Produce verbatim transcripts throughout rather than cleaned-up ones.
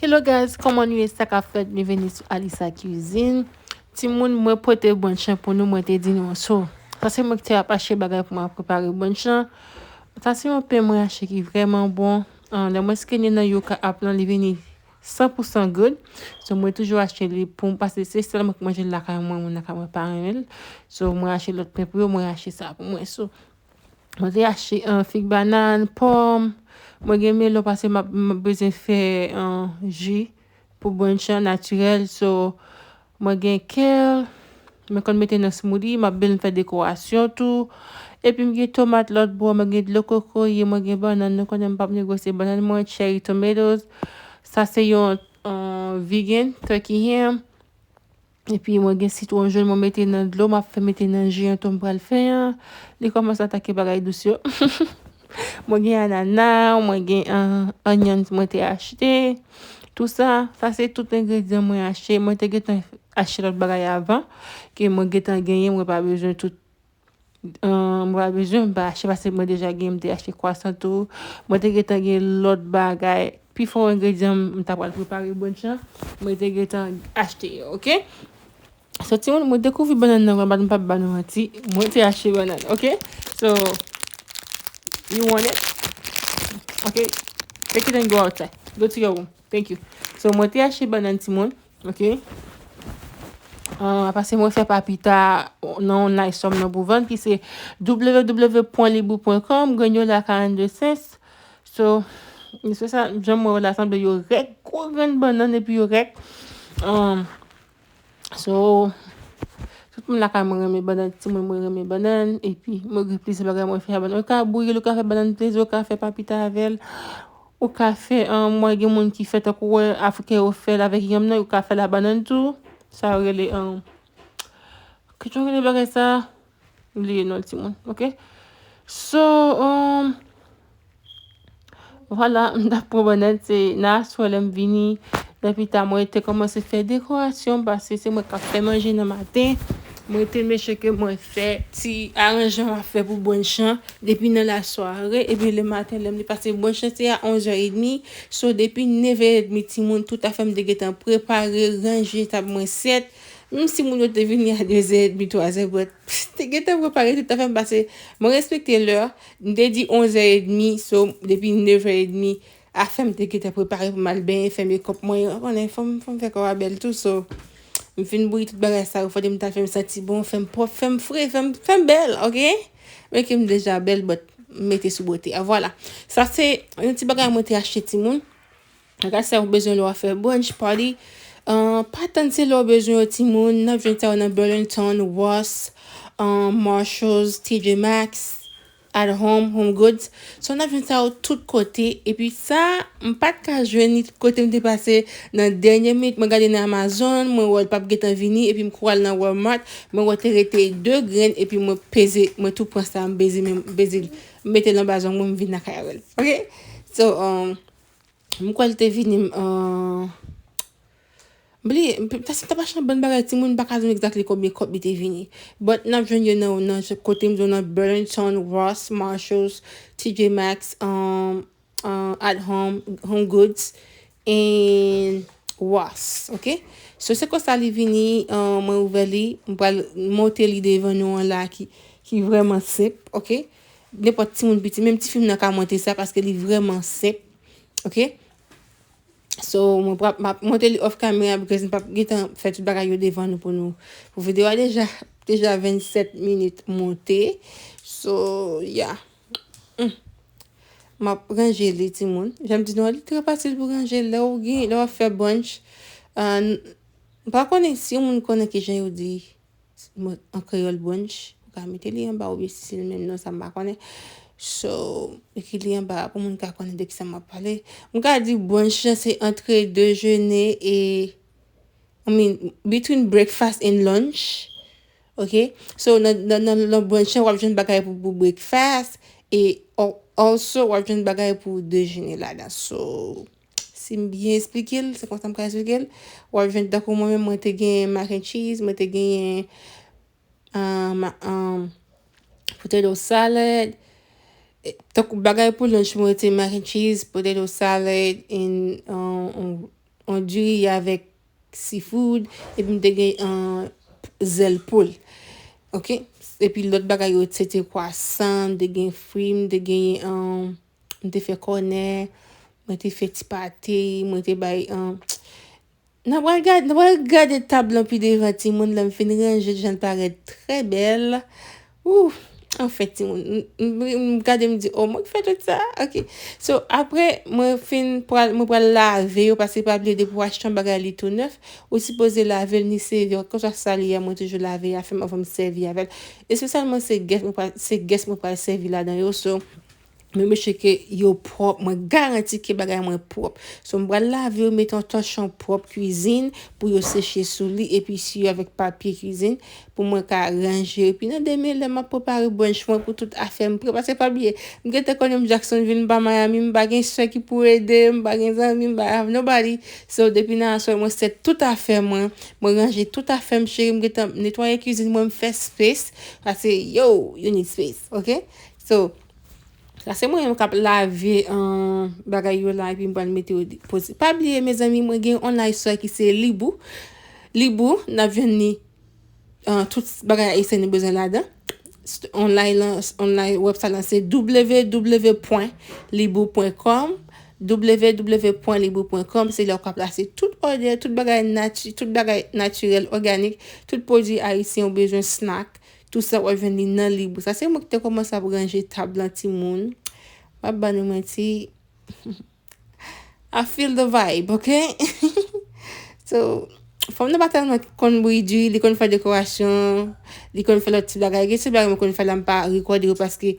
Hello guys, kòman nou ye? Sa k ap fèt? Byenveni sou Alisa Cuisine. Timoun, mwen pote brunch lan pou nou, mwen te di nou. So, sa se mwen ki te ap achte bagay pou mwen prepare brunch lan. Sa se yon pen mwen achte ki vrèman bon. Ah, lè mwen skennen nan Yuka app lan, li vini san pou san good. So, mwen toujou achte li pou m, paske se sèl mwen ki manje l lakay mwen, moun lakay mwen pa renmen l. So, mwen achte lòt pen pou yo, mwen achte sa pou mwen. So, mwen te achte, ah, fig, banann, pòm. Mwen gen melon paske m ap, m ap bezwen fè, ah, ji pou brunch lan natirèl. So, mwen gen kèl, mwen konn mete nan smoothie, m ap bezwen fè dekorasyon tou. Epi m gen tomat lòt bò, mwen gen dlo kokoye, mwen gen bannann, nou konnen m p ap negosye bannann mwen, cherry tomatoes. Sa se yon, ah, vegan turkey ham. Epi mwen gen sitwon jòn, mwen mete nan dlo, m ap fè mete nan ji an tou m pral fè an. Li kòmanse atake bagay dous yo. Mwen gen anana, mwen gen, ah, onions mwen te achte. Tou sa, sa se tout engredyan mwen achte. Mwen te gentan achte lòt bagay avan, ke mwen gentan genyen, mwen pa bezwen tout, ah, mwen pa bezwen, mwen pa achte paske mwen deja gen, mwen te achte kwasan tou. Mwen te gentan gen lòt bagay. Pifò engredyan m ta pral prepare brunch lan, mwen te gentan achte yo, oke? So, timoun, mwen dekouvri bannann nan, mwen pa, m p ap ba nou manti. Mwen te achte bannann, oke? So, you want it? Oke? Take it and go outside. Go to your room. Thank you. So, mwen te achte bannann, timoun, oke? Ah, paske mwen fè papita nan yon nice sòm nan pou vann, ki se w w w pwen libou pwen kòm, Granola quarante-deux cents. So, se sa, jan mwen wè la, sanble yo rèk, gwo grenn bannann, epi yo rèk. Um, so, tout moun lakay mwen renmen bannann, timoun mwen renmen bannann, epi mwen gen plizyè bagay mwen fè a bannann. Ou ka bouyi l, ou ka fè bannann pleze, ou ka fè papita avè l, ou ka fè, um, mwen gen moun ki fè tankou wè Afriken yo fè l avèk yanm nan, ou ka fè l a bannann tou. Sa yo rele, um, ki jan rele bagay sa? Bliye non l, timoun, oke? So, um, vwala, m t ap pran bannann, se nan aswè lè m vini, nan pita mwen te kòmanse fè dekorasyon, paske se mwen k ap fè manje nan maten. Mwen te make sure ke mwen fè ti aranjman m ap fè pou brunch lan depi nan lasware, epi lematen, lè m te pase brunch lan, se a onz è edmi. So, depi nèf è edmi, timoun, tout afè m te gentan prepare, ranje tab mwen sèt. Menm si moun yo te vini a de zè edmi, twa zè, but te gentan prepare tout afè m, paske mwen respekte lè. M te di onz è edmi, so, depi nèf è edmi, afè m te gentan prepare pou m al benyen, fè makeup mwen. Ou konnen, fò m, fò m fè kò a bèl tou, so, m fin bouyi tout bagay sa yo, fò m t al fè m santi bon, fè m pwòp, fè m fre, fè m, fè m bèl, oke? Men ke m deja bèl, but m mete sou bote a, vwala. Sa se yon ti bagay mwen te achte, timoun. Bagay sa yo bezwen lè w ap fè brunch, party. Ah, pa tann se lè w bezwen yo, timoun. N ap jwenn sa yo nan Burlington, Ross, ah, Marshalls, T J Maxx, At Home, Home Goods. So, n ap jwenn sa yo tout kote. Epi sa, m pa t ka jwenn li tout kote m te pase nan dènye minit. Mwen gade nan Amazon, mwen wè l p ap gentan vini. Epi m kouri al nan Walmart, mwen wè te rete de grenn. Epi mwen peze, mwen tou pran sa, m peze, men m peze l. M mete l anba zong mwen, m vin lakay avè l. Oke? So, um, m kwè l te vini, uh, m bliye, m, paske m t ap achte yon bann bagay, timoun, m pa ka di w exactly konbyen kòb li te vini. But n ap jwenn yo nan, nan kote m di w nan Burlington, Ross, Marshalls, T J Maxx, um, uh, At Home, Home Goods, and Ross, oke? So, se konsa li vini, uh, mwen ouvè li, m pral monte li devan nou an la ki, ki vrèman senp, oke? Nenpòt timoun piti, menm tifi m nan ka monte sa paske li vrèman senp. Oke? So, mwen pral, m ap monte li off camera because m p ap gentan fè tout bagay yo devan nou pou nou. Pou videyo a deja, deja vennsèt minit monte. So, yeah. Mm. M ap ranje li, timoun. Jan m di nou, li trè fasil pou ranje lè w gen, lè w ap fè brunch. Ah, m pa konnen si yon moun konnen kijan yo di mwen, an kreyòl, brunch. Ou ka mete li anba oubyen si se l menm non sa, m pa konnen. So, ekri li anba pou moun ka konnen de kisa m ap pale. M ka di brunch lan se entre déjeuner et, I mean, between breakfast and lunch. Oke? So, nan, nan, nan, nan brunch lan, w ap jwenn bagay pou, pou breakfast e al-, also, w ap jwenn bagay pou dejene ladan. So, si m byen esplike l, se konsa m ka esplike l. W ap jwenn tankou mwen menm, mwen te gen mac and cheese, mwen te gen, um, um, potato salad. E, tankou bagay pou lunch, mwen te mac and cheese, potato salad, and, um, um, yon diri avèk seafood, epi m te gen yon zèl poul. Ok? Epi lòt bagay yo, se te kwasan, m te gen fwi, m te gen, um, m te fè kònè, mwen te fè ti pate, mwen te bay, um, n a pral gade, n a pral gade tab lan pi devan timoun, lè m fin ranje, jan l parèt trè bèl. Ou, anfen, timoun, m, m, m gade, m di, oh, mwen ki fè tout sa? Ok. So, apre, mwen fin pral, mwen pral lave yo, paske pa bliye, depi w achte yon bagay, li tou nèf, ou sipoze lave l, ni sèvi l, kèlkeswa sa li ye, mwen toujou lave afè m anvan m sèvi avè l. Espesyalman, se gèt mwen pral, se gèt mwen pral sèvi ladan yo. So, mwen make sure ke yo pwòp, mwen garanti ke bagay mwen pwòp. So, m pral lave yo, mete yon tòchon pwòp kwizin pou yo seche sou li, epi siye avèk papye kwizin pou mwen ka ranje yo. Epi nan demen, lè m ap prepare brunch mwen pou tout afè m pre, paske pa bliye, m gentan konnen m Jacksonville, m pa Miami, m pa gen sè ki pou ede m, m pa gen zanmi, m pa have nobody. So, depi nan aswè, mwen set tout afè mwen, mwen ranje tout afè m, cheri, m gentan netwaye kwizin mwen, m fè space, paske, yo, you need space, ok? So, sa se mwen menm k ap lave, um, bagay yo la, epi m pral mete yo poze. Pa bliye, mezanmi, mwen gen yon online store ki se Libou. Libou, n ap jwenn li, uh, tout bagay ayisyen nou bezwen ladan. St-, online lan, online website lan se w w w pwen libou pwen kòm, w w w pwen libou pwen kòm, se la w ka plase tout òdè, tout bagay nati-, tout bagay natirèl, òganik, tout pwodui ayisyen ou bezwen, snack, tout sa w ap jwenn li nan Libou. Sa se mwen ki te kòmanse ap ranje tab lan, timoun. M ap ba nou manti. I feel the vibe, ok? So, fanm nan pa tèlman konn bouyi diri, li konn fè dekorasyon, li konn fè lòt ti bagay. Gen ti bagay mwen konn fè la, m pa rekòde yo paske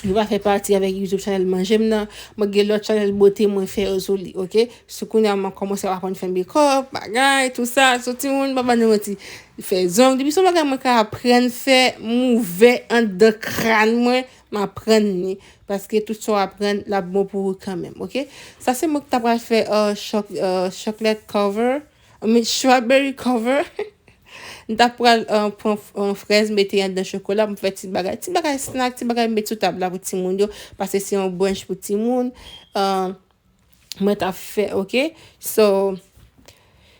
yo pa fè pati avèk YouTube channel manje m nan. Mwen gen lòt channel bote mwen fè yo sou li, ok? Sou kounye a mwen kòmanse ap aprann fè makeup, bagay, tout sa. So, timoun, pa ban nou manti. Fè zong. Depi se yon bagay mwen ka aprann fè, m ouvè anndan kràn mwen, m aprann li. Paske tout sa w aprann, l ap bon pou ou kanmenm, ok? Sa se mwen ki ta pral fè, uh, choc-, uh, chocolate cover, I mean, strawberry cover. M ta pral, uh, pran f-, uh, frèz, mete anndan chokola, m fè ti bagay. Ti bagay snack, ti bagay m met sou tab la pou timoun yo. Paske se yon brunch pou timoun. Uh, mwen t ap fè, ok? So,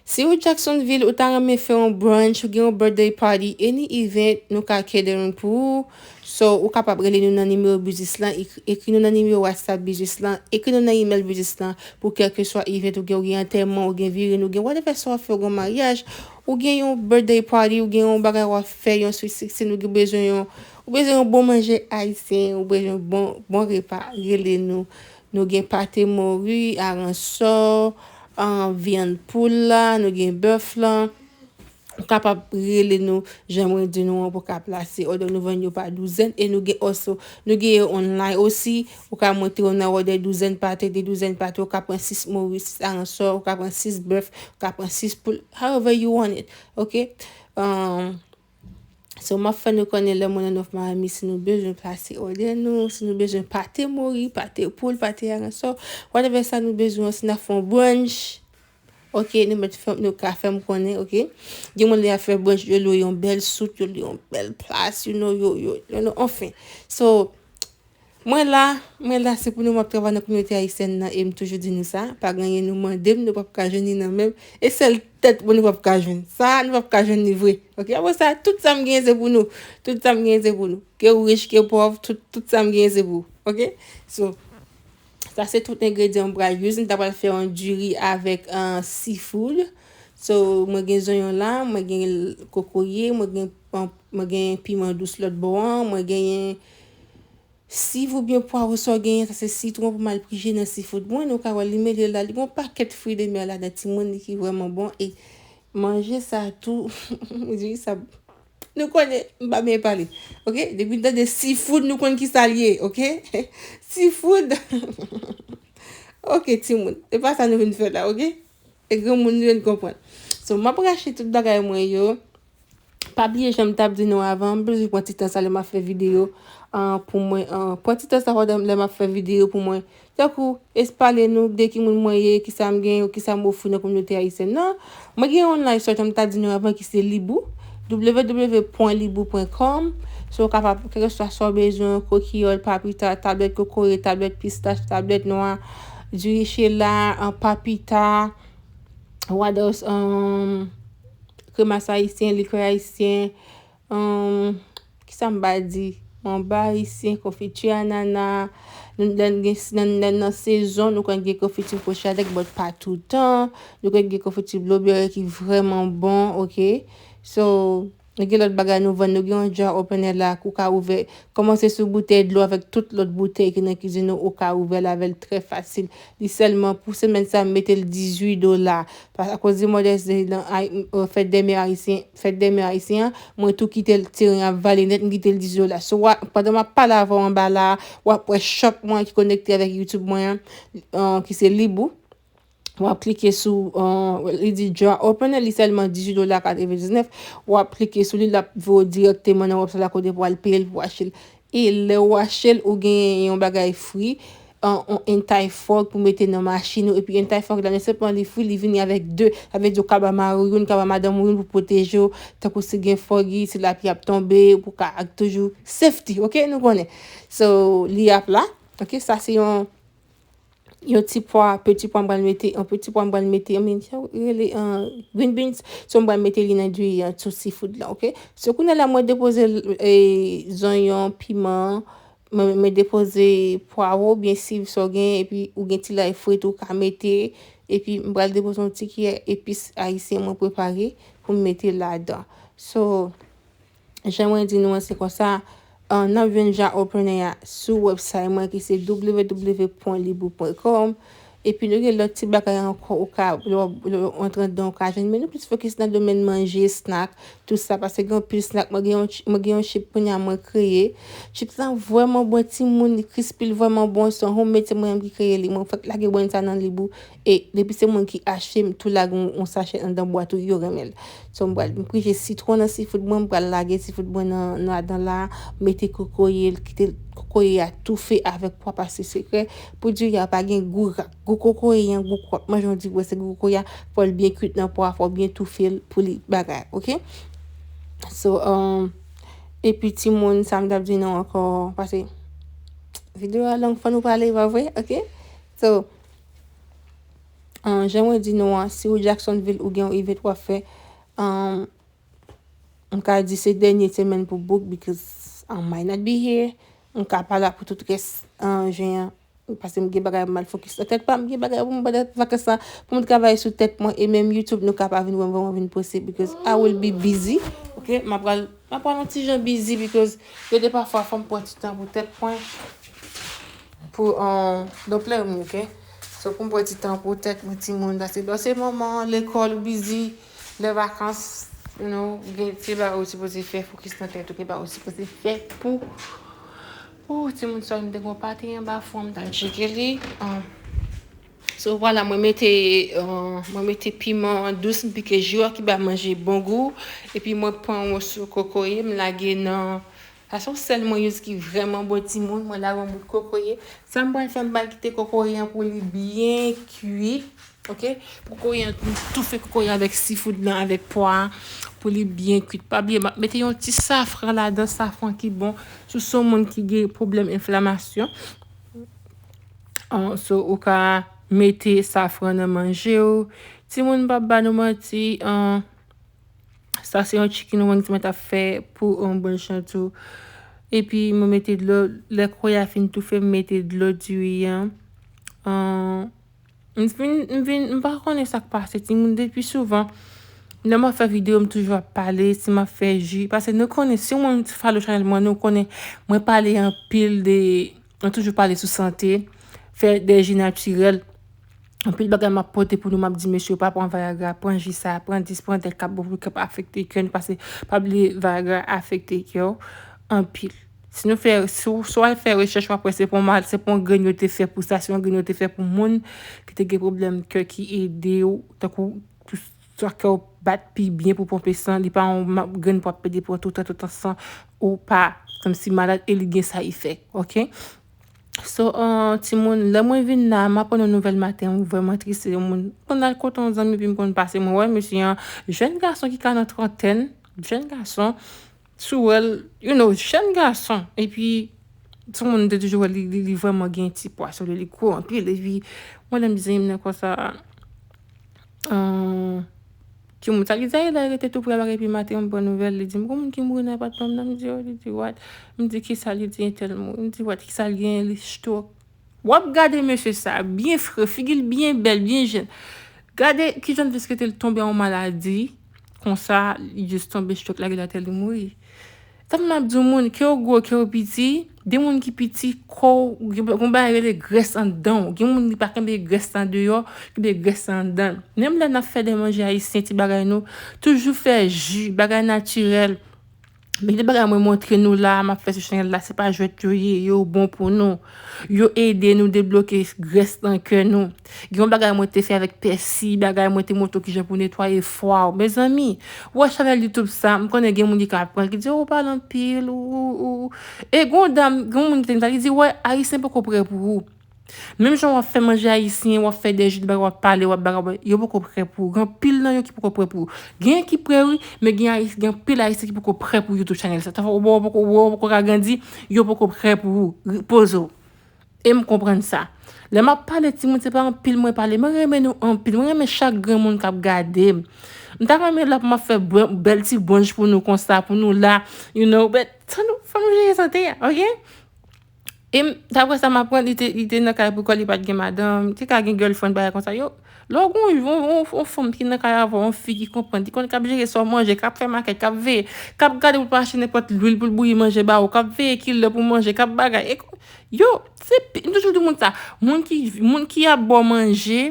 si ou Jacksonville, ou ta renmen fè yon brunch, ou gen yon birthday party, any event, nou ka catering pou ou. So, ou kapab rele nou nan nimewo biznis lan, ek-, ekri nou nan nimewo WhatsApp biznis lan, ekri nou nan email biznis lan, pou kèlkeswa event ou gen, ou gen antèman, ou gen vire, ou gen whatever sa w ap fè, ou gen maryaj, ou gen yon birthday party, ou gen yon bagay w ap fè, yon sweet sixteen, ou gen bezwen yon, ou bezwen yon bon manje ayisyen, ou bezwen yon bon, bon repa, rele nou. Nou gen pate mori, aransò, an, vyann poul la, nou gen bèf lan. Ou kapab rele nou, jan mwen di nou an, pou ka plase òdè, nou vann yo pa douzèn, e nou gen also, nou gen yo online osi. Ou ka monte yo nan òdè douzèn pate, de douzèn pate, ou ka pran sis mori, sis aransò, ou ka pran sis bèf, ou ka pran sis poul, however you want it, ok? Um, So, m ap fè nou konnen lè mwen nan North Miami, si nou bezwen plase òdè nou, si nou bezwen pate mori, pate poul, pate aransò, whatever sa nou bezwen, si n ap fè yon brunch, ok, nou mèt fè, nou ka fè m konnen, ok? Gen moun lè y ap fè brunch, yo lwe yon bèl sout, yo lwe yon bèl plas, you know, yo, yo, you know, anfen. So, mwen la, mwen la, se pou nou m ap travay nan kominote ayisyèn nan, e m toujou di nou sa, pa gen anyen nou mande m, nou p ap ka jwenn li nan men m, e sèl tèt mwen nou p ap ka jwenn. Sa, nou p ap ka jwenn li vre. Ok, apre sa, tout sa m genyen se pou nou. Tout sa m genyen se pou nou. Ke w rich, ke w pòv, tout, tout sa m genyen se pou ou. Ok? So, sa se tout engredyan m pral use. M ta pral fè yon diri avèk, uh, seafood. So, mwen gen zonyon la, mwen gen kokoye, mwen gen, uh, mwen gen piman dous lòt bò an, mwen genyen siv oubyen pwav sa w genyen, sa se sitwon pou m al pije nan seafood mwen. Nou ka wè li mele la, li gen yon pakèt fruits de mer ladan timoun, li ki vrèman bon. E manje sa tou, m di sa, nou konnen, m pa byen pale. Ok? Depi n tande seafood, nou konn ki sa l ye, ok? Seafood. Ok, timoun. Se pa sa nou vin fè la, ok? E granmoun, nou vin konprann. So, m ap rache tout bagay mwen yo. Pa bliye jan m t ap di nou avan, m bezwen pran ti tan sa lè m ap fè videyo, ah, pou mwen, ah, pran ti tan sa pandan lè m ap fè videyo pou mwen. Tankou, espale nou de ki moun mwen ye, ki sa m gen, ki sa m ofri nan kominote ayisyèn nan. Mwen gen yon online store, jan m t ap di nou avan, ki se Libou, w w w pwen libou pwen kòm. So, w kapab, kèlkeswa sa w bezwen, kokiyòl, papita, tablèt kokoye, tablèt pistach, tablèt nwa, diri chela, ah, papita, what else? Um, kremas ayisyen, likè ayisyen, um, kisa m pa di? Manba ayisyen, konfiti anana. Nou, lè n gen, lè n, lè n nan sezon, nou konn gen konfiti kwochadèk, but pa toutan. Nou konn gen konfiti blueberry ki vrèman bon, oke? So, nou gen lòt bagay nou vann, nou gen yon jar opener la, ou ka ouvè, kòmanse sou boutèy dlo avèk tout lòt boutèy ki nan kizin ou, ou ka ouvè l avè l trè fasil. Li sèlman pou semèn sa, m mete l dizuit dola. Pa, akoz de Mother's Day nan, ay, euh, fèt dè mè ayisyen, fèt dè mè ayisyen an, mwen tou kite l, teren an vale nèt, m kite l dizuit dola. So, wa, pandan m ap pale avè w anba la, w ap wè shop mwen ki konekte avèk YouTube mwen an, euh, ki se Libou. W ap klike sou, euh, li di jar opener, li sèlman dizuit dola katrevendiznèf. W ap klike sou li, l ap voye w dirèkteman nan website la kote pou al peye l, pou achte l. E lè w achte l, ou gen yon bagay free, yon, yon anti-fog pou mete nan machin ou. Epi anti-fog la, non sèlman li free, li vini avèk de. Sa vle di ou ka ba mari w youn, ka ba madanm ou youn pou pwoteje w. Tankou si gen foggy, si lapli ap tonbe, pou ka toujou safety, oke? Nou konnen. So, li ap la. Oke, sa se yon yon ti pwa, peti pwa m pral mete, yon peti pwa m pral mete, I mean, sa yo rele, euh, green beans, so m pral mete li nan diri an, sou seafood la, oke? So, kounye a la, mwen depoze, eh, zonyon, piman, mwen, mwen depoze pwawo, oubyen siv sa w gen, epi ou gen ti lay frit ou ka mete, epi m pral depoze yon ti kiyè epis ayisyen mwen prepare pou m mete ladan. So, jan mwen di nou an, se konsa, euh, n ap jwenn jar opener a sou website mwen ki se w w w pwen libou pwen kòm. Epi nou gen lòt ti bagay ankò ou ka, lè w, lè w antre anndan ou ka jwenn. Men nou plis fokis nan domèn manje, snack, tout sa, paske gen anpil snack. Mwen gen yon chi-, mwen gen yon chip kounye a mwen kreye. Chip sa vrèman bon, timoun, li crispy, li vrèman bon. Se yon homemade, se mwen menm ki kreye li. Mwen fèk lage brand sa nan Libou. E depi se moun ki achte, m tou lage yon, yon sachè anndan bwat ou, yo renmen l. So, m pral, m prije sitwon nan seafood mwen, m pral lage seafood mwen nan, nan ladan la, mete kokoye, l kite kokoye a toufe avèk pwa, paske sekrè pou diri a pa gen gou rak. Gou kokoye an, gou w ap manje yon diri, se gou kokoye a, fò l byen kwit nan pwa, fò w byen toufe l pou li bagay, oke? So, um, epi timoun, sa m t ap di nou ankò, paske videyo a long, fò nou pale, pa vre, oke? So, Ah, jan mwen di nou an, si ou Jacksonville ou gen yon event w ap fè, ah, m ka di se dènye semèn pou book because I might not be here. M ka pa la pou tout rès, ah, jen an, paske m gen bagay pou m al fokis nan tèt pa m, m gen bagay pou m pandan vakans la, pou m travay sou tèt mwen, e menm YouTube nou ka pa vin wè m vrèman vin poste because I will be busy. Ok, m ap pral, m ap pral yon ti jan busy because gen de pafwa fò m pran ti tan pou tèt mwen. Pou, um, don't play with me, ok? So, pou m pran ti tan pou tèt mwen, timoun, paske lè se manman, lekòl, ou busy, lè vakans, you know, gen ti bagay ou sipoze fè, fokis nan tèt ou, gen bagay ou sipoze fè pou, pou timoun sa, m te gon pati anba fon, m t al tcheke li. Um, so, vwala, mwen mete, um, mwen mete piman dous, m pike ji a ki ba manje bon gou, epi mwen pran yon moso kokoye, m lage nan Sa se yon sèl mwen use ki vrèman bon timoun. Mwen lage yon bout kokoye. Sa m pral fè, m pral kite kokoye an pou li byen kwit. Ok? Kokoye an, m toufe kokoye avèk seafood lan, avèk pwa pou li byen kwit. Pa bliye, m ap mete yon ti safran ladan, safran ki bon. Si w se yon moun ki gen pwoblèm enflamasyon. Ah, so, ou ka mete safran nan manje w. Timoun, m p ap ba nou manti, ah, Sa se yon chicken wings mwen t ap fè pou yon bon jan tou. Epi mwen mete dlo, lè kokoye a fin toufe, m mete dlo diri an. An, m vin, m vin, m pa konnen sa k pase, timoun, depi souvan. Lè m ap fè videyo, m toujou ap pale, si m ap fè ji. Paske nou konnen, si w moun follow channel mwen, nou konnen, mwen pale anpil de, mwen toujou pale sou sante, fè de ji natirèl. Anpil bagay m ap pote pou nou, m ap di, mesye, pa pran Viagra, pran ji sa, pran dis, pran tèl k ap bon pou kè pa afekte kè nou, paske pa bliye Viagra afekte kè w anpil. Si nou fè, si w, si w al fè rechèch, w ap wè se pa yon mal, se pa yon grenn yo te fè pou sa, se yon grenn yo te fè pou moun ki te gen pwoblèm kè ki ede w, tankou pou sa kè w bat pi byen pou ponpe san, li pa yon ma-, grenn pou ap pede pran toutan, toutan san ou pa kòmsi malad e li gen sa efè, ok? So, uh, timoun, lè mwen vin la, m aprann yon nouvèl maten, m vrèman tris, se yon moun konn al kote yon zanmi, epi m konn pase, mwen wè mesye an, jèn gason ki ka nan trantèn, jèn gason, si w wè l, you know, jèn gason, epi, se yon moun m te toujou wè, li, li, li vrèman gen ti pwa sou li, li gwo anpil, epi, mwen lè m di zanmi m nan konsa, uh, Timoun sa li di, "Ayla rete tou pre a bagay epi maten m pran nouvèl." Li di m, "Gon moun ki mouri nan apatman m nan?" M di, "Oh." Li di, "What?" M di, "Kisa?" Li di, "Entèl mouri." M di, "What? Kisa l genyen? Li stroke." W ap gade mesye sa, byen fre, figi l byen bèl, byen jèn. Gade kijan l jis kite l tonbe an maladi, konsa, li jis tonbe stroke, lage l atè, li mouri. Sa m ap di w, moun, ke w gwo, ke w piti, de moun ki piti, kò w, gen, gen bagay rele grès anndan w. Gen moun ki pa kenbe grès la deyò, kenbe grès la anndan l. Menm lè n ap fè de manje ayisyen, ti bagay nou, toujou fè ji, bagay natirèl. Men de bagay mwen montre nou la, m ap fè sou chanèl la, se pa jwèt yo ye, yo bon pou nou. Yo ede nou debloke grès nan kè nou. Gen yon bagay mwen te fè avèk pèsi, bagay mwen te montre w kijan pou netwaye fwa w. Mezanmi, ou wè chanèl YouTube sa, m konnen gen moun ki ka pran, ki di, "Oh, ou pale anpil, ou, ou, ou." E gen yon dam, gen yon moun ki te di, li di, "Wè, ayisyen poko prè pou ou." Menm jan w ap fè manje ayisyen, w ap fè de ji, de bagay, w ap pale, w ap bagay, yo poko prè pou ou. Gen anpil nan yo ki poko prè pou ou. Gen ki prè, wi, men gen ayis-, gen anpil ayisyen ki poko prè pou YouTube chanèl sa. Sa fè, ou poko, ou poko ka grandi, yo poko prè pou ou. Poze w. E m konprann sa. Lè m ap pale timoun, se pa anpil mwen pale. Mwen renmen nou anpil. Mwen renmen chak grenn moun k ap gade m. M ta renmen la pou m ap fè bè-, bèl ti brunch pou nou konsa, pou nou la, you know, but fò nou, fò nou jere sante a, oke? E m, daprè sa m aprann, li te, li te nan kay pou kò l, li pa t gen madanm, li te ka gen girlfriend, bagay konsa. Yo, lè w gen yon, yon, yon, yon fanm ki nan kay avè w, yon fi ki konprann, ki konn k ap jere sa w manje, k ap fè makèt, k ap veye, k ap gade pou l pa achte nenpòt lwil pou l bouyi manje ba ou, k ap veye kilè pou manje, k ap bagay. E, yo, se pi, m toujou di moun sa, moun ki, moun ki ap ba w manje,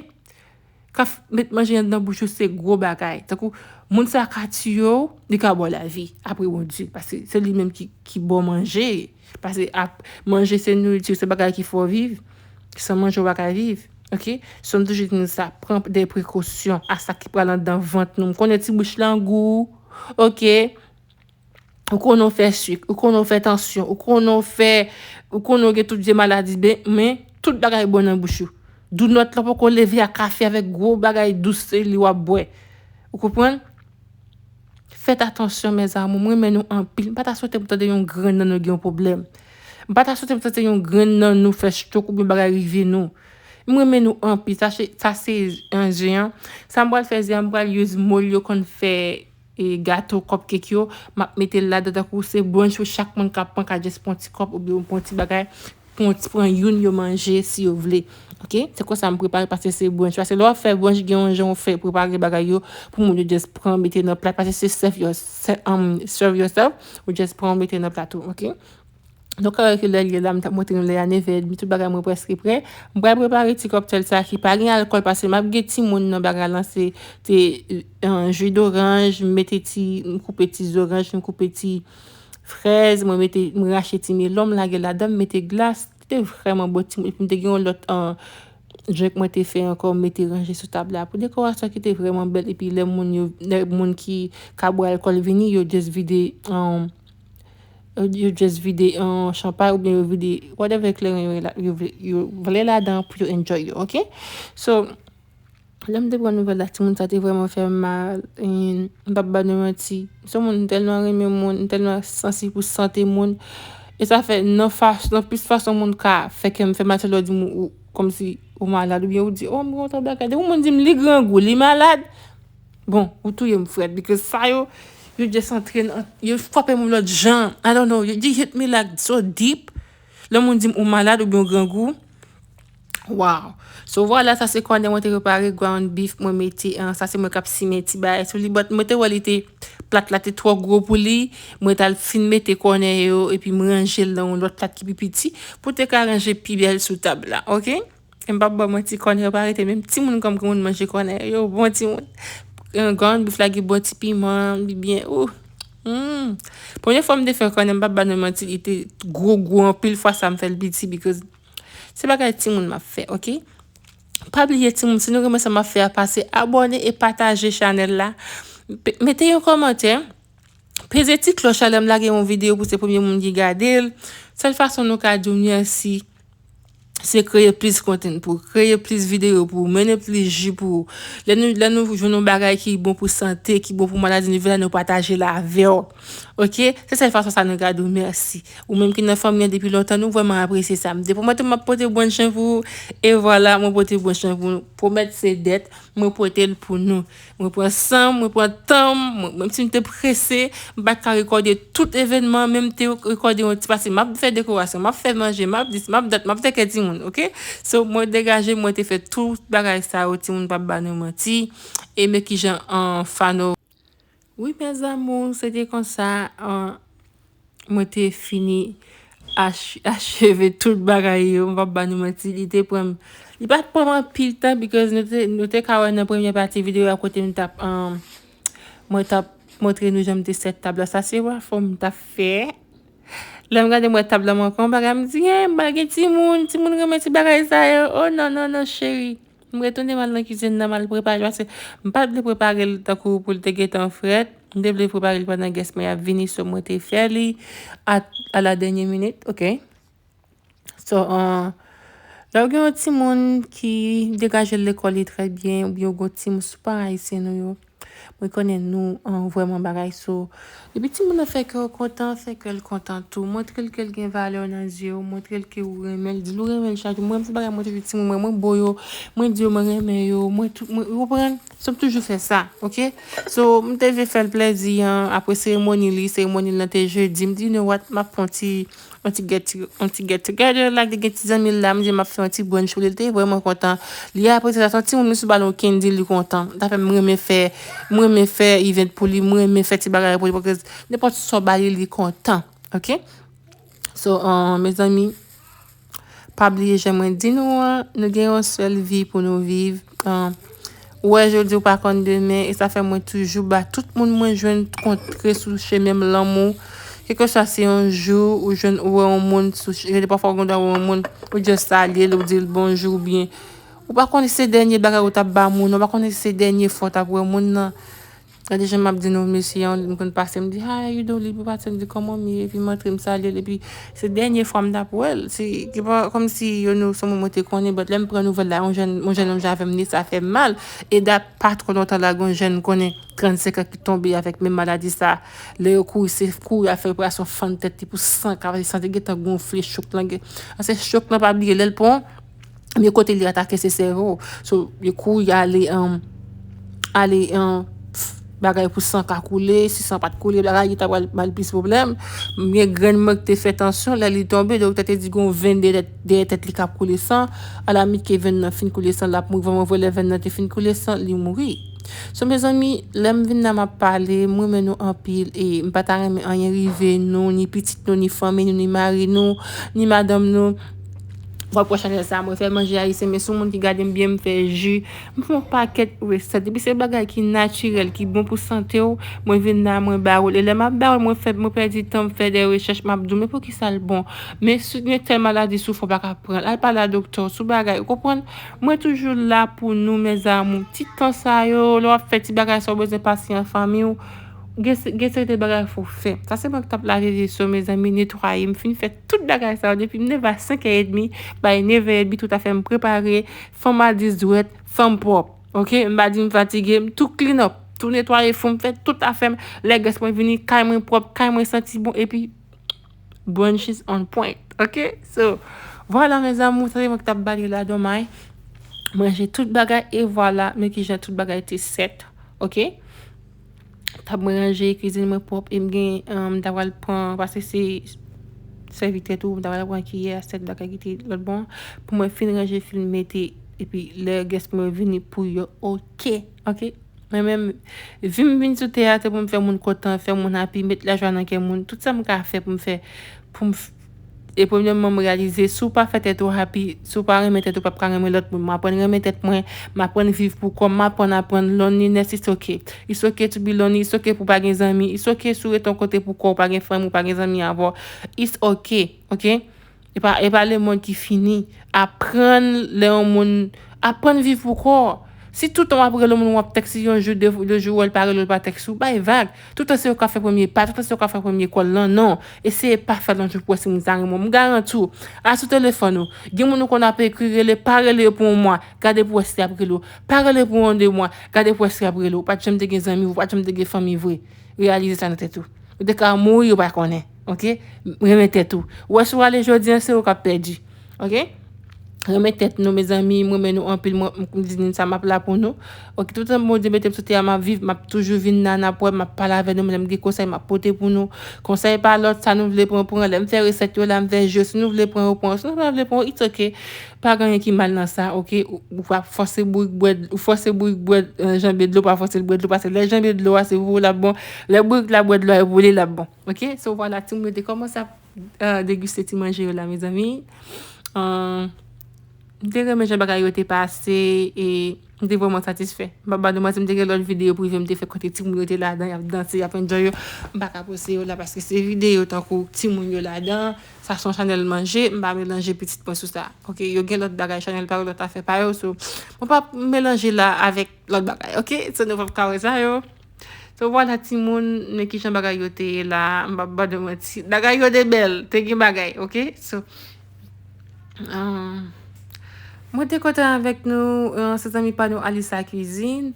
k ap met manje anndan bouch ou, se gwo bagay. Tankou, moun sa ka tiye w, li ka ba w lavi, apre Bondye. Paske se li menm ki, ki ba w manje. Paske ap, manje se nouriti, se bagay ki fè w viv. San manje, w pa ka viv. Oke? So, m toujou di nou sa, pran de prekosyon a sa ki pral anndan vant nou. M konnen ti bouch la gou, oke? Ou konnen w fè sik, ou konnen w fè tansyon, ou konnen w fè, ou konnen w gen tout vye maladi, ben, men tout bagay bon nan bouch ou. Dounòt la poko leve a kafe avèk gwo bagay dous se li w ap bwè. Ou konprann? Fèt atansyon, mes amours. Mwen renmen nou anpil. M pa ta swete pou tande yon grenn nan nou gen yon pwoblèm. M pa ta swete pou tande yon grenn nan nou fè stroke oubyen bagay rive nou. Mwen renmen nou anpil. Sa se, sa se, an, zen an. Sa m pral fè, zen an, m pral use mòl yo konn fè e gato, cupcake yo, m ap mete l ladan tankou se brunch pou chak moun k ap pran ka just pran ti kòp oubyen pran ti bagay, pran ti, pran youn yo manje si yo vle. Oke? Se konsa m prepare paske se brunch. Paske lè w ap fè brunch, gen yon jan w fè prepare bagay yo pou moun yo just pran mete nan plat. Paske se serve your-, se, um, serve yourself, ou just pran mete nan plat ou. Oke? Donk, kare ki lè l ye la, m t ap montre nou lè a nevè edmi, tout bagay mwen prèske prè. M pral prepare ti cocktail sa ki pa gen alkòl, paske m ap gen timoun nan bagay lan, se, se, euh, ji doranj, m mete ti, m koupe ti zoranj, m koupe ti frèz, mwen mete, m rache ti melon, m lage ladan, m mete glas. Li te vrèman bon timoun. Epi m te gen yon lòt, euh, drink mwen te fè ankò, m mete ranje sou tab la pou dekorasyon ki te vrèman bèl. Epi lè moun yo, lè moun ki ka bwè alkòl vini, yo just vide, euh, yo, yo just vide, euh, chanpay oubyen yo vide whatever kleren yo, la, yo vle, yo vle ladan pou yo enjoy yo, oke? So, lè m te pran nouvèl la, timoun sa te vrèman fè m mal. E m p ap ba nou manti. Se yon moun m tèlman renmen moun, m tèlman sansib pou sante moun. E sa fè nan fas-, nan plis fason moun ka fè kè m fè mal, se lè w di m ou, kòmsi ou malad, oubyen ou di, "Oh, m gen yon tan bagay." Depi yon moun di m li grangou, li malad, bon, ou touye m frèt, because sa yo, yo just antre nan, yo frape m yon lòt jan. I don't know, you, you hit me like so deep. Lè moun di m ou malad oubyen ou grangou, wow. So, vwala, sa se kònè mwen te prepare, ground beef, mwen mete, an, sa se mwen k ap simen ti bagay sou li, but mwen te wè li te, plat la te twò gwo pou li, mwen t al fin mete kònè yo, epi m ranje l nan yon lòt plat ki pi piti, pou te ka ranje pi bèl sou tab la, oke? E m p ap ba w manti, kònè yo pa rete menm. Timoun kòm granmoun manje kònè yo, bon timoun. Eh, ground beef la gen bon ti piman, li byen, oh. Hmm. Premye fwa m te fè kònè, m p ap ba nou manti, li te gwo, gwo anpil fwa sa m fè l piti, because se bagay timoun m ap fè, oke? Pa bliye timoun, si nou renmen sa m ap fè a, pase abòne e pataje chanèl la. Pe-, mete yon kòmantè. Peze ti klòch la lè m lage yon videyo pou se premye moun ki gade l. Sèl fason nou ka di w mèsi, se kreye plis content pou ou, kreye plis videyo pou ou, mennen plis ji pou ou. Lè nou, lè nou jwenn yon bagay ki bon pou sante, ki bon pou maladi, nou vin la, nou pataje l avè w. Oke? Se sèl fason sa nou ka di w mèsi. Ou menm ki nan fanmi an depi lontan, nou vrèman apresye sa. M te pwomèt ou m ap pote bon jan pou ou, e vwala, mwen pote bon jan pou nou. Pwomèt se dèt, mwen pote l pou nou. Mwen pran san m, mwen pran tan m, mwen, menm si m te prese, m pa t ka rekòde tout evènman, men m te rekòde yon ti pase. M ap fè dekorasyon, m ap fè manje, m ap dis, m ap dat, m ap tèkè timoun, oke? So, mwen degaje, mwen te fè tout bagay sa yo, timoun p ap ba nou manti. E men kijan an fano. Wi, mes amours, se te konsa, an, mwen te fini ach- acheve tout bagay yo. M p ap ba nou manti, li te pran m, li pa t pran m anpil tan, because nou te, nou te ka wè nan premye pati videyo a kote m t ap, um, mwen t ap montre nou jan m te sèt tab la. Sa se wafò m t ap fè. Lè m gade m wè tab la manke yon bagay, m di, en, m pral gen timoun, timoun renmen ti bagay sa yo. Oh non, non, non, cheri. M retounen m al nan kizin nan, m al prepare l, paske m pa t vle prepare l tankou pou l te gentan frèt. M te vle prepare l pandan guest mwen ap vini, so mwen te fè li a, a la dènye minit, oke? So, uh, lè w gen yon timoun ki degaje l lekòl li trè byen, oubyen w gen yon timoun, sitou paran ayisyen nou yo, mwen konnen nou, uh, vrèman bagay, so, depi timoun nan fè kè w kontan, fè kè l kontan tou. Montre l ke l gen valè nan zye w, montre l ke ou renmen l, di l ou renmen l chak jou. Mwen, se bagay mwen toujou di timoun mwen, mwen bo yo, mwen di yo mwen renmen yo, mwen tou, mwen, ou konprann? So, m toujou fè sa, oke? So, m te vle fè l plèzi an, apre seremoni li, seremoni l lan te jedi, m di, you know what, m ap fè yon ti, yon ti get, yon ti get together, like, li gen ti zanmi l la, m di, m ap fè yon ti brunch pou li, li te vrèman kontan. Li apresye sa, se yon timoun, m sou balon kendi, li kontan. Sa fè m renmen fè, m renmen fè event pou li, m renmen fè ti bagay pou li, paske nenpòt sa w ba li, li kontan, oke? So, uh, mezanmi, pa bliye jan mwen di nou an, nou gen yon sèl vi pou nou viv. Uh, ou wè jodi ou pa konn demen, e sa fè mwen toujou ba tout moun mwen jwenn kontre sou chemen m lanmou. Kèlkeswa se yon jou ou jwenn ou wè yon moun sou, gen de pafwa ou gen dwa wè yon moun, ou just salye l, ou di l bonjou, oubyen ou pa konnen si se dènye bagay ou t ap ba moun, ou pa konnen si se dènye fwa w t ap wè moun nan. Gade jan m ap di nou, mesye an, m konn pase, m di, "How are you doing?" Li pou pase, m di, "Kòman w ye?" Epi m antre, m salye l, epi se dènye fwa m t ap wè l. Se, se pa kòmsi yo nou, se yon moun mwen te konnen, but lè m pran nouvèl la, yon jèn, yon jèn nonm jan avè m, ni sa fè m mal. E dat pa twò lontan la, gen yon jèn konnen trannsenk an ki tonbe avèk menm maladi sa. Lè yo kouri, se kouri al fè operasyon fann tèt li pou san ka, paske san te gentan gonfle, chok lan gen. An se chok lan, pa bliye, lè l pran, men kote li atake se sèvo. So, yo kouri ale, um, ale, um, bagay pou san ka koule, si san pa t koule, bagay li ta pral ba l plis pwoblèm. Men grann mwen ki te fè tansyon, lè li tonbe, doktè te di gon venn dèyè tèt, dèyè tèt li k ap koule san. Alamit ke venn nan fin koule san, l ap mouri. Vrèman vre, lè venn nan te fin koule san, li mouri. So, mezanmi, lè m vin la, m ap pale, m renmen nou anpil, e m pa ta renmen anyen rive nou, ni pitit nou, ni fanmi nou, ni mari nou, ni madanm nou. Mwen pran chanèl sa, mwen fè manje ayisyen, men sou moun ki gade m byen, m fè ji, m fè yon pakèt resèt. Epi se bagay ki natirèl, ki bon pou sante w, mwen vin la, mwen ba w l. E lè m ap ba w l, mwen fè, mwen pèdi tan, m fè de rechèch, m ap di w, men poukisa l bon? Men si gen tèl maladi sou fè w pa ka pran l, al pale a doktè w sou bagay, ou konprann? Mwen toujou la pou nou, mes amours. Ti tan sa yo, lè w ap fè ti bagay sa w bezwen pase an fanmi w, gen, gen serten bagay fò w fè. Sa se mwen ki t ap lave veso, mezanmi, netwaye. M fin fè tout bagay sa yo depi m neve a senk è edmi, bay neve è edmi, tout afè m prepare, fè m a dis dwèt, fè m pwòp. Oke? M pa di m fatige, m tou clean up, tou netwaye fon, m fè tout afè m. Lè guest mwen vini, kay mwen pwòp, kay mwen santi bon, epi brunch is on point. Oke? So, vwala, mes amours, sa se mwen ki t ap bale la, domay. Mwen ranje tout bagay, e vwala, men kijan tout bagay te sèt. Oke? Tab mwen ranje, kizin mwen pwòp, e m gen, um, m ta pral pran, paske se sèvitè tou, m ta pral pran kiyè, sèt bagay ki te lòt bò an, pou mwen fin ranje, fin mete, epi lè guest mwen vini pou yo, oke, oke. Mwen menm, vi m vin sou tè a, se pou m fè moun kontan, fè moun happy, met lajwa nan kè moun, tout sa m ka fè pou m fè, pou m f-, e premyèman, m reyalize, si w pa fè tèt ou happy, si w pa renmen tèt ou, w p ap ka renmen lòt moun. M aprann renmen tèt mwen, m aprann viv pou kò m, m aprann aprann loneliness, it's okay. It's okay to be lonely, it's okay pou w pa gen zanmi, it's okay si w rete yon kote pou kò w, pa gen fanmi, w pa gen zanmi avè w. It's okay, oke? E pa, e pa lemonn ki fini. Aprann lè yon moun, aprann viv pou kò w. Si toutan w ap rele yon moun, w ap tèks li yon jou, de, de jou, w wè l pa rele w, l pa tèks ou, bay vag. Toutan se ou k ap fè premye pa, toutan se ou k ap fè premye kòl lan, non. Eseye pa fè l yon jou pou wè si moun sa renmen w. M garanti w, al sou telefòn ou. Gen moun ou konn ap ekri, rele, pa rele yo pou yon mwa. Gade pou wè si y ap rele w. Pa rele pou yon de mwa. Gade pou wè si y ap rele w. Ou pa t janm te gen zanmi, ou pa t janm te gen fanmi vre. Reyalize sa nan tèt ou. Ou te ka mouri, ou pa konnen. Oke? Renmen tèt ou. Ou wè si w ale jodi a, se ou k ap pèdi. Oke? Renmen tèt nou, mezanmi. M renmen nou anpil. Mwen, m di nou sa, m ap la pou nou. Oke? Toutan Bondye mete m sou tè a, m ap viv, m ap toujou vin la, n ap wè, m ap pale avè nou. Lè m gen konsèy, m ap pote pou nou. Konsèy pa lòt, sa nou vle pran, pran. Lè m fè resèt yo la, m fè je yo. Si nou vle pran yo, pran yo. Si nou pa vle pran yo, it's oke. Pa gen anyen ki mal nan sa, oke? Ou, ou pa fòse bourik bwè, ou fòse bourik bwè, euh, janbe dlo, pa fòse l bwè dlo, paske lè janbe dlo a, se pou ou l ap bon. Lè bourik la bwè dlo a, e pou li l ap bon. Oke? So, vwala, timoun yo te kòmanse ap, euh, degiste ti manje yo la, mezanmi. Euh, m te renmen jan bagay yo te pase, e m te vrèman satisfè. M pa ba nou manti, m te gen lòt videyo prive m te fè kote timoun yo te ladan, y ap danse, y ap enjoy yo. M pa ka poste yo la, paske se videyo tankou timoun yo ladan. Sa se yon chanèl manje, m pa melanje pitit mwen sou sa. Oke, yo gen lòt bagay, chanèl pa yo, lòt afè pa yo. So, mwen p ap melanje la avèk lòt bagay, oke? So, nou p ap ka wè sa yo. So, vwala, timoun, men kijan bagay yo te ye la, m p ap ba nou manti. Bagay yo te bèl, te gen bagay, oke? So, euh, mwen te kontan avèk nou, euh, se zanmi pa nou Alisa Cuisine.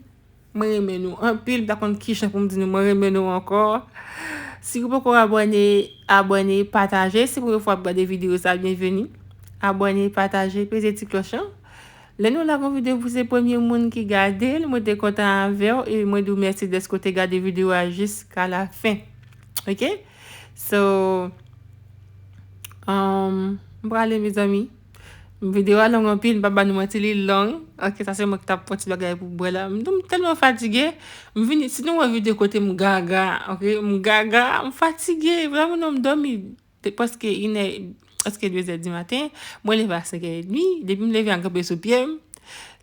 Mwen renmen nou anpil, m pa konn kijan pou m di nou mwen renmen nou ankò. Si ou poko abòne, abòne, pataje. Si premye fwa w ap gade videyo sa, byenveni. Abòne, pataje, peze ti klòch lan. Lè nou lage yon videyo pou se premye moun ki gade l, mwen te kontan avè w e mwen di w mèsi dèske w te gade videyo a jiska lafen. Oke? So, um, m prale, mezanmi. Videyo a long anpil, m p ap ba nou manti, li long. Oke, sa se mwen ki t ap pran ti bagay pou bwè la. M, m tèlman fatige. M vini, si nou wè videyo kote m gaga, oke, m gaga, m fatige. Vrèman, non, m dòmi. Te prèske inè, prèske dezè di maten. Mwen leve a senk è edmi. Depi m leve a, m kanpe sou pye m.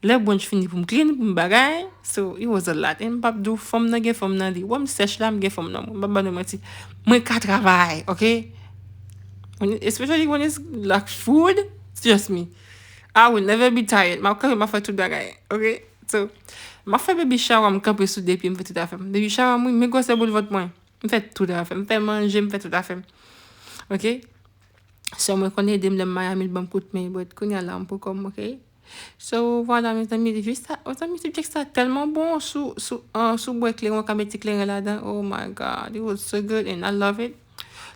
Lè brunch fini pou m clean, pou m bagay. So, it was a lot. E m p ap di w, fòm nan gen fòm nan li. Wè m sèch la, m gen fòm nan mwen. M p ap ba nou manti. Mwen ka travay, oke? When it, especially when it's like food, trust me. I will never be tired. M ap kanpe, m ap fè tout bagay, oke? So, m ap fè baby shower, m kanpe sou de pye, m fè tout afè m. Baby shower, m, men gwosè boul vant mwen. M fè tout afè m. M fè manje, m fè tout afè m. Oke? Sè mwen konn ede m lè m Miami, l ban m kout men, but kounye a la, m pou kò m, oke? So, vwala, mezanmi, jis sa, mezanmi, ti djèk sa tèlman bon sou, sou, an, sou bwè kleren, w ka met ti kleren ladan. Oh my God, it was so good and I love it.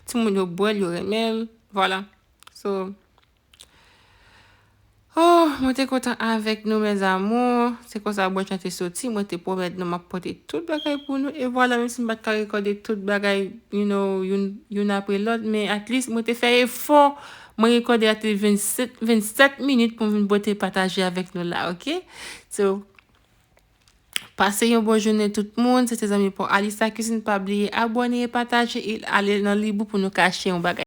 Timoun yo bwè l, yo renmen l, vwala. So, oh, mwen te kontan avèk nou, mes amours. Se konsa bwè chan te soti. Mwen te pwomèt nou m ap pote tout bagay pou nou. E vwala, menm si m pa t ka rekòde tout bagay, you know, youn, youn apre lòt, men at least mwen te fè efò. Mwen rekòde a te vennsèt, vennsèt minit pou m vin pote pataje avèk nou la, oke? So, pase yon bon jounen tout moun. Se te zanmi pa w Alisa Cuisine. Pa bliye abòne e pataje e ale nan Libou pou nou ka achte yon bagay.